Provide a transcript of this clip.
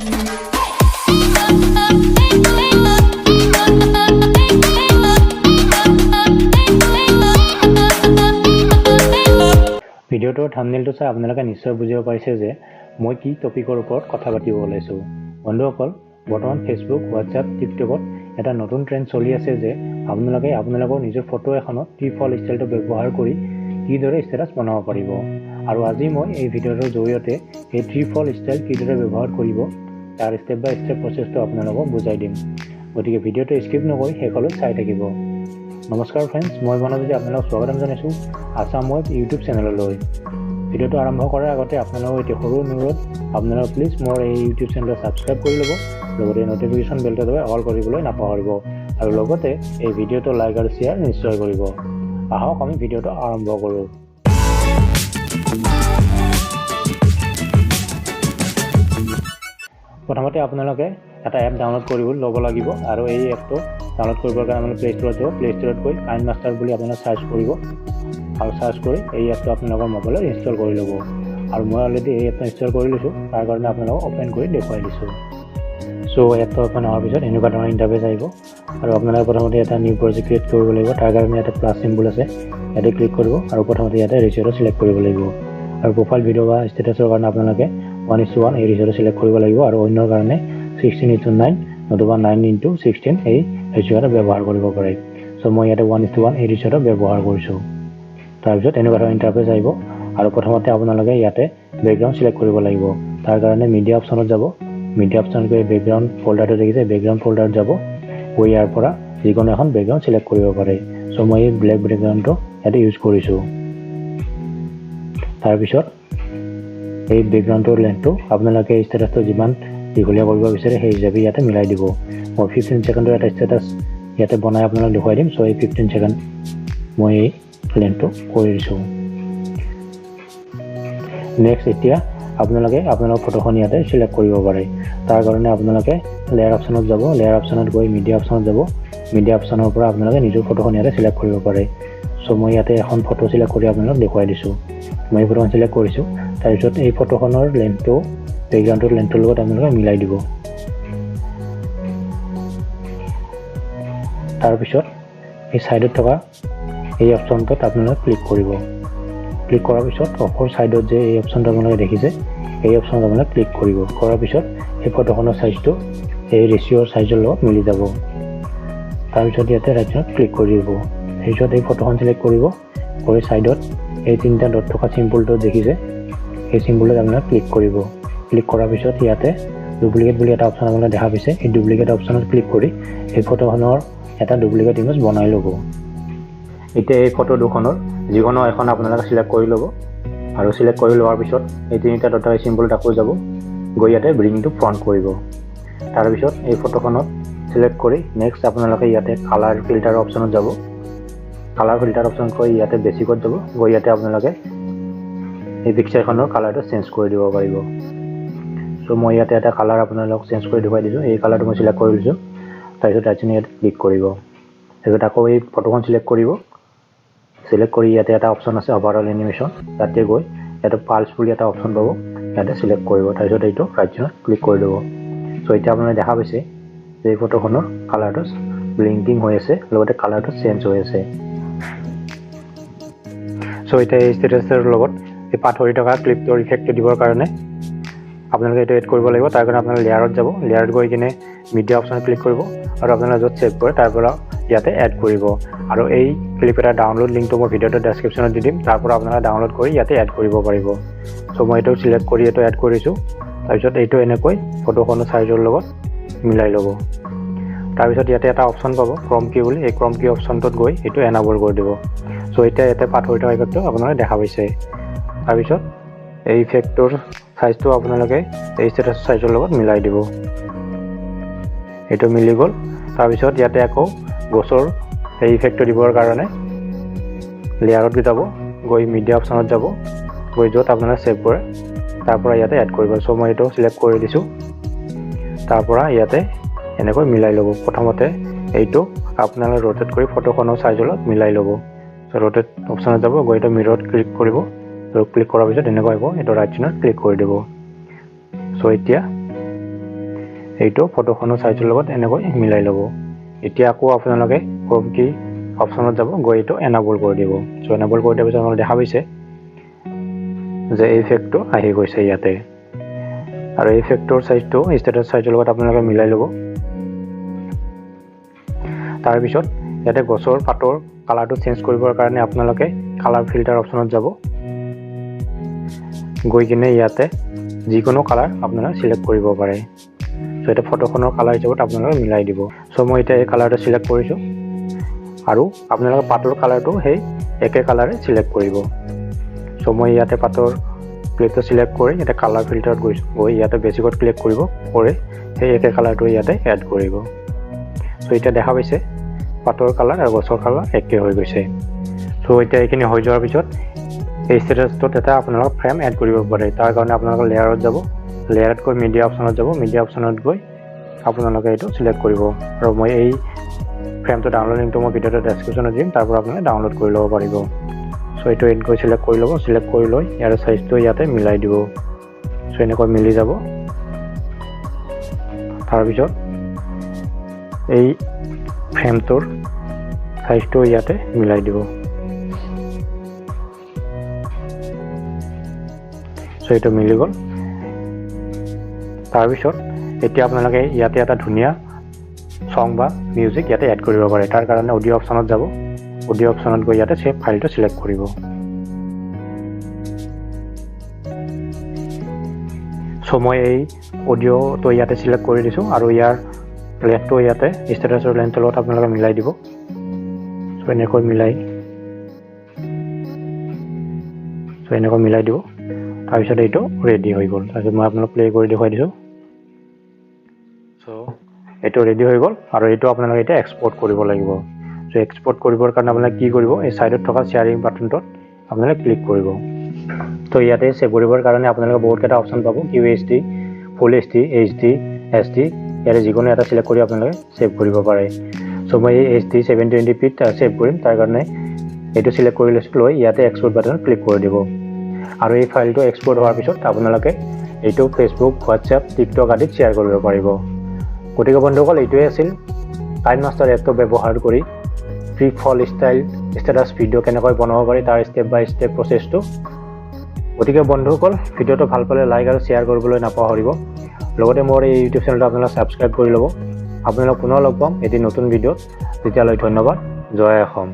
ভিডিঅ'টোৰ থাম্বনেইলটো চাই আপোনালোকে নিশ্চয় বুজিব পাৰিছে যে মই কি টপিকৰ ওপৰত কথা পাতিব ওলাইছোঁ। বন্ধুসকল, বৰ্তমান ফেচবুক, হোৱাটছএপ, টিকটকত এটা নতুন ট্ৰেণ্ড চলি আছে যে আপোনালোকে আপোনালোকৰ নিজৰ ফটো এখনত ট্ৰি ফল ষ্টাইলটো ব্যৱহাৰ কৰি কিদৰে ষ্টেটাছ বনাব পাৰিব। আৰু আজি মই এই ভিডিঅ'টোৰ জৰিয়তে এই ট্ৰি ফল ষ্টাইল কিদৰে ব্যৱহাৰ কৰিব তাৰ ষ্টেপ বাই ষ্টেপ প্ৰচেছটো আপোনালোকক বুজাই দিম। গতিকে ভিডিঅ'টো স্কিপ নকৰি শেষলৈ চাই থাকিব। নমস্কাৰ ফ্ৰেণ্ডছ, মই মনোজ্যোতি আপোনালোকক স্বাগতম জনাইছোঁ আছাম ৱেব ইউটিউব চেনেললৈ। ভিডিঅ'টো আৰম্ভ কৰাৰ আগতে আপোনালোকৰ এটি সৰু অনুৰোধ, আপোনালোকে প্লিজ মোৰ এই ইউটিউব চেনেলটো ছাবস্ক্ৰাইব কৰি ল'ব, লগতে ন'টিফিকেশ্যন বেলটো দবাই অল কৰিবলৈ নাপাহৰিব, আৰু লগতে এই ভিডিঅ'টো লাইক আৰু শ্বেয়াৰ নিশ্চয় কৰিব। আহক আমি ভিডিঅ'টো আৰম্ভ কৰোঁ। প্ৰথমতে আপোনালোকে এটা এপ ডাউনলোড কৰিব ল'ব লাগিব, আৰু এই এপটো ডাউনলোড কৰিবৰ কাৰণে আপোনালোকে প্লে' ষ্ট'ৰত যাব। প্লে' ষ্ট'ৰত গৈ কাইন মাষ্টাৰ বুলি আপোনালোকে চাৰ্চ কৰিব, আৰু চাৰ্চ কৰি এই এপটো আপোনালোকৰ মোবাইলত ইনষ্টল কৰি ল'ব। আৰু মই অলৰেডি এই এপটো ইনষ্টল কৰি লৈছোঁ, তাৰ কাৰণে আপোনালোকক অ'পেন কৰি দেখুৱাই দিছোঁ। এপটো অ'পেন হোৱাৰ পিছত এনেকুৱা ধৰণৰ ইণ্টাৰফেচ আহিব, আৰু আপোনালোকে প্ৰথমতে এটা নিউ প্ৰজেক্ট ক্ৰিয়েট কৰিব লাগিব। তাৰ কাৰণে ইয়াতে প্লাছ চিম্বল আছে, ইয়াতে ক্লিক কৰিব, আৰু প্ৰথমতে ইয়াতে ৰেচিঅ'টো চিলেক্ট কৰিব লাগিব। আৰু প্ৰফাইল ভিডিঅ' বা ষ্টেটাছৰ কাৰণে আপোনালোকে 1:1 এই ৰেচিঅ'টো চিলেক্ট কৰিব লাগিব, আৰু অন্যৰ কাৰণে 16:9 নতুবা 9:16 এই ৰেচিঅ'টো ব্যৱহাৰ কৰিব পাৰে। মই ইয়াতে 1:1 এই ৰেচিঅ'টো ব্যৱহাৰ কৰিছোঁ। তাৰপিছত এনেকুৱা ধৰণৰ ইণ্টাৰফেচ আহিব, আৰু প্ৰথমতে আপোনালোকে ইয়াতে বেকগ্ৰাউণ্ড চিলেক্ট কৰিব লাগিব। তাৰ কাৰণে মিডিয়া অপশ্যনত যাব। মিডিয়া অপশ্যনত গৈ বেকগ্ৰাউণ্ড ফ'ল্ডাৰটো দেখিছে, বেকগ্ৰাউণ্ড ফ'ল্ডাৰত যাব, গৈ ইয়াৰ পৰা যিকোনো এখন বেকগ্ৰাউণ্ড চিলেক্ট কৰিব পাৰে। মই এই ব্লেক বেকগ্ৰাউণ্ডটো ইয়াতে ইউজ কৰিছোঁ। তাৰপিছত এই বেকগ্ৰাউণ্ডটোৰ লেন্থটো আপোনালোকে ষ্টেটাছটো যিমান দীঘলীয়া কৰিব বিচাৰে সেই হিচাপে ইয়াতে মিলাই দিব। মই 15 ছেকেণ্ডৰ এটা ষ্টেটাছ ইয়াতে বনাই আপোনালোক দেখুৱাই দিম। এই 15 ছেকেণ্ড মই এই লেন্থটো কৰি দিছোঁ। নেক্সট এতিয়া আপোনালোকে আপোনালোকৰ ফটোখন ইয়াতে চিলেক্ট কৰিব পাৰে। তাৰ কাৰণে আপোনালোকে লেয়াৰ অপশ্যনত যাব, লেয়াৰ অপশ্যনত গৈ মিডিয়া অপশ্যনত যাব। মিডিয়া অপশ্যনৰ পৰা আপোনালোকে নিজৰ ফটোখন ইয়াতে চিলেক্ট কৰিব পাৰে। মই ইয়াতে এখন ফটো চিলেক্ট কৰি আপোনালোকক দেখুৱাই দিছোঁ। মই এই ফটোখন চিলেক্ট কৰিছোঁ। তাৰপিছত এই ফটোখনৰ লেন্থটো বেকগ্ৰাউণ্ডটোৰ লেন্থটোৰ লগত আপোনালোকে মিলাই দিব। তাৰপিছত এই ছাইডত থকা এই অপশ্যনটোত আপোনালোকে ক্লিক কৰিব। ক্লিক কৰাৰ পিছত অফৰ ছাইডত যে এই অপশ্যনটো আপোনালোকে দেখিছে, এই অপশ্যনত আপোনালোকে ক্লিক কৰিব। কৰাৰ পিছত এই ফটোখনৰ চাইজটো এই ৰেচিঅ'ৰ চাইজৰ লগত মিলি যাব। তাৰপিছত ইয়াতে ৰাইট ক্লিক কৰি দিব। তাৰপিছত এই ফটোখন চিলেক্ট কৰিব, কৰি ছাইডত এই তিনিটা ডট থকা চিম্বলটো দেখিছে, এই চিম্বলটোত আপোনালোকে ক্লিক কৰিব। ক্লিক কৰাৰ পিছত ইয়াতে ডুপ্লিকেট বুলি এটা অপশ্যন আপোনালোকে দেখা পাইছে, এই ডুপ্লিকেট অপশ্যনত ক্লিক কৰি এই ফটোখনৰ এটা ডুপ্লিকেট ইমেজ বনাই ল'ব। এতিয়া এই ফটো দুখনৰ যিকোনো এখন আপোনালোকে চিলেক্ট কৰি ল'ব, আৰু চিলেক্ট কৰি লোৱাৰ পিছত এই তিনিটা ডট থকা চিম্বলত আকৌ যাব, গৈ ইয়াতে ব্ৰিং টু ফ্ৰণ্ট কৰিব। তাৰপিছত এই ফটোখনত চিলেক্ট কৰি নেক্সট আপোনালোকে ইয়াতে কালাৰ ফিল্টাৰ অপশ্যনত যাব। কালাৰ ফিল্টাৰ অপশ্যনত গৈ ইয়াতে বেছিকত যাব, গৈ ইয়াতে আপোনালোকে এই পিকচাৰখনৰ কালাৰটো চেঞ্জ কৰি দিব পাৰিব। মই ইয়াতে এটা কালাৰ আপোনালোকক চেঞ্জ কৰি দেখুৱাই দিছোঁ। এই কালাৰটো মই চিলেক্ট কৰি লৈছোঁ। তাৰপিছত ৰাইট ইয়াতে ক্লিক কৰিব। তাৰপিছত আকৌ এই ফটোখন চিলেক্ট কৰিব। চিলেক্ট কৰি ইয়াতে এটা অপশ্যন আছে অভাৰঅল এনিমেশ্যন, তাতে গৈ ইয়াতে পালছ বুলি এটা অপশ্যন পাব, ইয়াতে চিলেক্ট কৰিব। তাৰপিছত এইটো ৰাইট চাইডত ক্লিক কৰি দিব। এতিয়া আপোনালোকে দেখা পাইছে যে এই ফটোখনৰ কালাৰটো ব্লিংকিং হৈ আছে, লগতে কালাৰটো চেঞ্জ হৈ আছে। এতিয়া এই ষ্টেটাছৰ লগত এই পাথৰি থকা ক্লিপটোৰ ইফেক্টটো দিবৰ কাৰণে আপোনালোকে এইটো এড কৰিব লাগিব। তাৰ কাৰণে আপোনালোকে লেয়াৰত যাব, লেয়াৰত গৈ কিনে মিডিয়া অপশ্যনত ক্লিক কৰিব, আৰু আপোনালোকে য'ত ছেভ কৰে তাৰ পৰা ইয়াতে এড কৰিব। আৰু এই ক্লিপ এটা ডাউনলোড লিংকটো মই ভিডিঅ'টোৰ ডেছক্ৰিপশ্যনত দি দিম, তাৰ পৰা আপোনালোকে ডাউনলোড কৰি ইয়াতে এড কৰিব পাৰিব। মই এইটো চিলেক্ট কৰি এইটো এড কৰিছোঁ। তাৰপিছত এইটো এনেকৈ ফটোখনৰ চাইজৰ লগত মিলাই ল'ব। তাৰপিছত ইয়াতে এটা অপশ্যন পাব ক্ৰম কি বুলি, এই ক্ৰম কি অপশ্যনটোত গৈ এইটো এনাবল কৰি দিব। এতিয়া ইয়াতে পাথৰি থকা ইফেক্টটো আপোনালোকে দেখা পাইছে। তাৰপিছত এই ইফেক্টটোৰ চাইজটো আপোনালোকে এই ষ্টেটাছ চাইজৰ লগত মিলাই দিব। এইটো মিলি গ'ল। তাৰপিছত ইয়াতে আকৌ গছৰ এই ইফেক্টটো দিবৰ কাৰণে লেয়াৰত যাব, গৈ মিডিয়া অপশ্যনত যাব, গৈ য'ত আপোনালোকে ছেভ কৰে তাৰ পৰা ইয়াতে এড কৰিব। মই এইটো চিলেক্ট কৰি দিছোঁ। তাৰ পৰা ইয়াতে এনেকৈ মিলাই ল'ব। প্ৰথমতে এইটো আপোনালোকে ৰোটেট কৰি ফটোখনৰ চাইজৰ লগত মিলাই ল'ব। ৰোটেট অপশ্যনত যাব, গৈ এইটো মিৰৰত ক্লিক কৰিব। ক্লিক কৰাৰ পিছত এনেকুৱা আহিব, এইটো ৰাইট চিনত ক্লিক কৰি দিব। এতিয়া এইটো ফটোখনৰ চাইজৰ লগত এনেকৈ মিলাই ল'ব। এতিয়া আকৌ আপোনালোকে ক্ৰম কি অপশ্যনত যাব, গৈ এইটো এনাবল কৰি দিব। চ' এনাবল কৰি দিয়াৰ পিছত আপোনালোকে দেখা পাইছে যে এই ইফেক্টটো আহি গৈছে ইয়াতে। আৰু এই ইফেক্টৰ চাইজটো ষ্টেটাছ চাইজৰ লগত আপোনালোকে মিলাই ল'ব। তাৰপিছত ইয়াতে গছৰ পাতৰ কালাৰটো চেঞ্জ কৰিবৰ কাৰণে আপোনালোকে কালাৰ ফিল্টাৰ অপশ্যনত যাব, গৈ কিনে ইয়াতে যিকোনো কালাৰ আপোনালোকে চিলেক্ট কৰিব পাৰে। চ' এতিয়া ফটোখনৰ কালাৰ হিচাপত আপোনালোকে মিলাই দিব। চ' মই এতিয়া এই কালাৰটো চিলেক্ট কৰিছোঁ আৰু আপোনালোকে পাতৰ কালাৰটো সেই একে কালাৰে চিলেক্ট কৰিব। চ' মই ইয়াতে পাতৰ ক্লিপটো চিলেক্ট কৰি ইয়াতে কালাৰ ফিল্টাৰত গৈছোঁ, গৈ ইয়াতে বেছিকত ক্লিক কৰিব, কৰি সেই একে কালাৰটো ইয়াতে এড কৰিব। চ' এতিয়া দেখা পাইছে পাতৰ কালাৰ আৰু গছৰ কালাৰ একে হৈ গৈছে। চ' এতিয়া এইখিনি হৈ যোৱাৰ পিছত এই ষ্টেটাছটোত এটা আপোনালোকে ফ্ৰেম এড কৰিব পাৰে। তাৰ কাৰণে আপোনালোকে লেয়াৰত যাব, লেয়াৰত গৈ মিডিয়া অপশ্যনত যাব, মিডিয়া অপশ্যনত গৈ আপোনালোকে এইটো চিলেক্ট কৰিব। আৰু মই এই ফ্ৰেমটো ডাউনলোড লিংকটো মই ভিডিঅ'টো ডেছক্ৰিপশ্যনত দিম, তাৰ পৰা আপোনালোকে ডাউনলোড কৰি ল'ব পাৰিব। চ' এইটো এনেকৈ চিলেক্ট কৰি ল'ব, চিলেক্ট কৰি লৈ ইয়াৰ চাইজটো ইয়াতে মিলাই দিব। চ' এনেকৈ মিলি যাব। তাৰপিছত এই ফ্ৰেমটোৰ চাইজটো ইয়াতে মিলাই দিব। চ' এইটো মিলি গ'ল। তাৰপিছত এতিয়া আপোনালোকে ইয়াতে এটা ধুনীয়া ছং বা মিউজিক ইয়াতে এড কৰিব পাৰে। তাৰ কাৰণে অডিঅ' অপশ্যনত যাব, অডিঅ' অপশ্যনত গৈ ইয়াতে ছেভ ফাইলটো চিলেক্ট কৰিব। চ' মই এই অডিঅ'টো ইয়াতে চিলেক্ট কৰি দিছোঁ আৰু ইয়াৰ লেন্থটো ইয়াতে ষ্টেটাছৰ লেন্থৰ লগত আপোনালোকে মিলাই দিব। চ' এনেকৈ মিলাই দিব। তাৰপিছত এইটো ৰেডি হৈ গ'ল। তাৰপিছত মই আপোনালোক প্লে' কৰি দেখুৱাই দিছোঁ। চ' এইটো ৰেডি হৈ গ'ল আৰু এইটো আপোনালোকে এতিয়া এক্সপৰ্ট কৰিব লাগিব। চ' এক্সপৰ্ট কৰিবৰ কাৰণে আপোনালোকে কি কৰিব, এই ছাইডত থকা শ্বেয়াৰিং বাটনটোত আপোনালোকে ক্লিক কৰিব। ত' ইয়াতে ছেভ কৰিবৰ কাৰণে আপোনালোকে বহুতকেইটা অপশ্যন পাব, Q H D, full H D, H D, S D, ইয়াতে যিকোনো এটা চিলেক্ট কৰি আপোনালোকে ছেভ কৰিব পাৰে। চ' মই এই এইচ ডি 720pত ছেভ কৰিম, তাৰ কাৰণে এইটো চিলেক্ট কৰি লৈছোঁ, লৈ ইয়াতে এক্সপৰ্ট বাটনত ক্লিক কৰি দিব। আৰু এই ফাইলটো এক্সপৰ্ট হোৱাৰ পিছত আপোনালোকে এইটো ফেচবুক, হোৱাটছএপ, টিকটক আদিত শ্বেয়াৰ কৰিব পাৰিব। গতিকে বন্ধুসকল, এইটোৱে আছিল কাইনমাষ্টাৰ এপটো ব্যৱহাৰ কৰি free fall style status video কেনেকৈ বনাব পাৰি তাৰ ষ্টেপ বাই ষ্টেপ প্ৰচেছটো। গতিকে বন্ধুসকল, ভিডিঅ'টো ভাল পালে লাইক আৰু শ্বেয়াৰ কৰিবলৈ নাপাহৰিব। লগতে মোৰ এই ইউটিউব চেনেলটো আপোনালোকে ছাবস্ক্ৰাইব কৰি ল'ব। আপোনালোক পুনৰ লগ পাম এটি নতুন ভিডিঅ'ত। তেতিয়ালৈ ধন্যবাদ। জয় অসম।